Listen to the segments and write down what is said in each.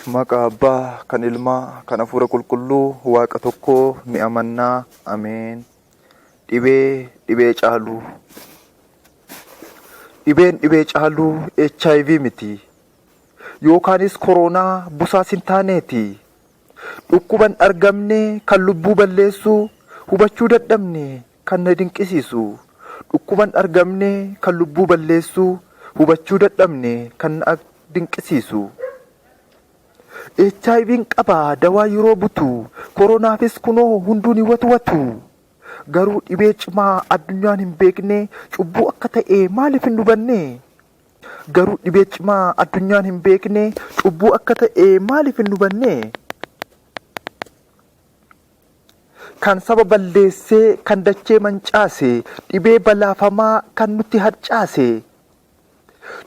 Maqaa Abbaa, kan Ilmaa, kan Hafuura Qulqulluu, Waaqa tokkoo ni amannaa. Ameen. Dhibee dhibee caaluu. Dhibeen dhibee caaluu HIV miti. Yookaanis koroonaa busaas hin taaneeti. Dhukkuban argamne kan lubbuu balleessu hubachuu dadhabne kan na dinqisiisu. Dhukkuban argamne kan lubbuu balleessu hubachuu dadhabne kan na dinqisiisu. HIVn qaba dawaa yeroo butu koronaafis kunoo hunduu ni watwatu. Garuu dhibee cimaa addunyaan hin beekne cubbuu akka ta'e maaliif hin hubanne? Garuu dhibee cimaa addunyaan hin beekne cubbuu akka ta'e maaliif hin hubanne? Kan saba balleessee kan dachee mancaase dhibee balaafamaa kan nutti harcaase.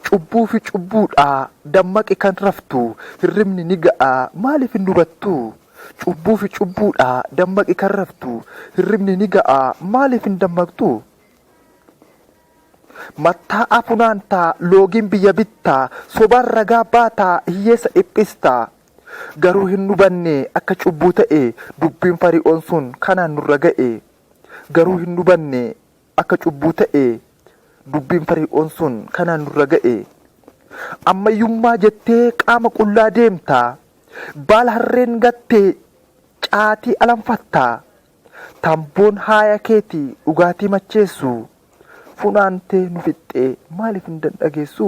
Cubbuu fi cubbuudha dammaqi kan raftu hirribni ni ga'a maaliif hin hubattu? Cubbuu fi cubbuudha dammaqi kan raftu hirribni ni ga'a maaliif hin dammaqxu? Mattaa'a funaantaa loogiin biyya bittaa sobaan ragaa baataa hiyyeessa dhiphistaa. Garuu hin hubanne akka cubbuu ta'e dubbiin fari'oon sun kanaan nurra ga'e. Garuu hin hubanne akka cubbuu ta'e dubbiin fari'oon sun kanaan nurra ga'e. Ammayyummaa jettee qaama qullaa deemta. Baala harreen gatte caatii alanfatta. Tamboon haaya keeti dhugaatii macheessu. Funaantee nu fixxee maaliif hin dandhageessu?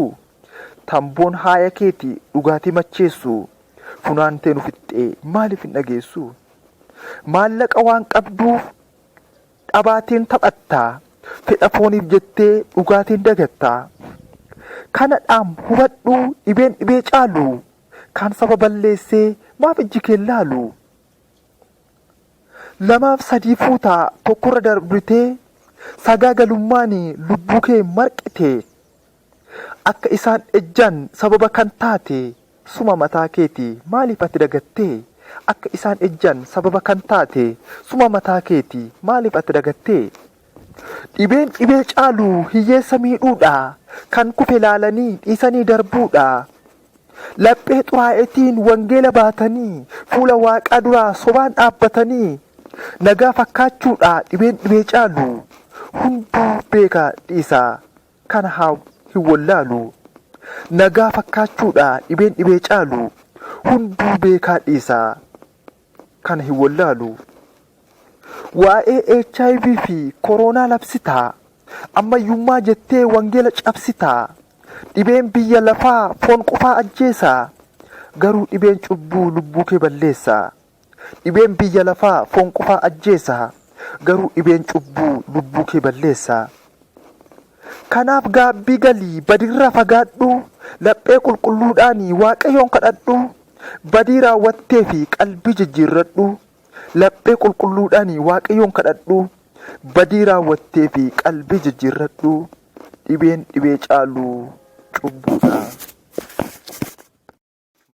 Tamboon haaya keeti dhugaatii macheessu. Funaantee nu fixxee maaliif hin dhageessu? Maallaqa waan qabduuf dhabaatiin taphatta. Fedha fooniif jettee dhugaatiin dagatta. Kanadhaam hubadhu dhibeen dhibee caalu. Kan saba balleessee maaf ijji kee hin laalu? Lamaaf sadii fuuta tokkorra darbitee sagaagalummaan lubbuu kee marqite. Akka isaan ejjan sababa kan taate suma mataa keeti maaliif ati dagattee? Akka isaan ejjan sababa kan taate suma mataa keeti maaliif ati dagattee? Dhibeen dhibee caalu hiyyeessa miidhuudha. Kan kufe laalanii dhiisanii darbuudha. Laphee xuraa'etiin wangeela baatanii fuula waaqaa duraa sobaan dhaabbatanii nagaa fakkaachuudha dhibeen dhibee caalu. Hunduu beeka dhiisa kana haa hin wallaalu. Nagaa fakkaachuudha dhibeen dhibee caalu. Hunduu beekaa dhiisa kana hin wallaalu. Waa'ee HIV fi koroonaa labsitaa. Ammayyummaa jettee wangeela cabsitaa. Dhibeen biyya lafaa foon qofaa ajjeesa. Garuu dhibeen cubbuu lubbuu kee balleessa. Dhibeen biyya lafaa foon qofaa ajjeesa. Garuu dhibeen cubbuu lubbuu kee balleessa. Kanaaf gaabbii galii badirraa fagaadhu. Laphee qulqulluudhaan Waaqayyoon kadhadhu. Badii raawwattee fi qalbii jijjiirradhu. Laphee qulqulluudhaan Waaqayyoon kadhadhu. Badii raawwattee fi qalbii jijjiirradhu. Dhibeen dhibee caalu cubbuudha.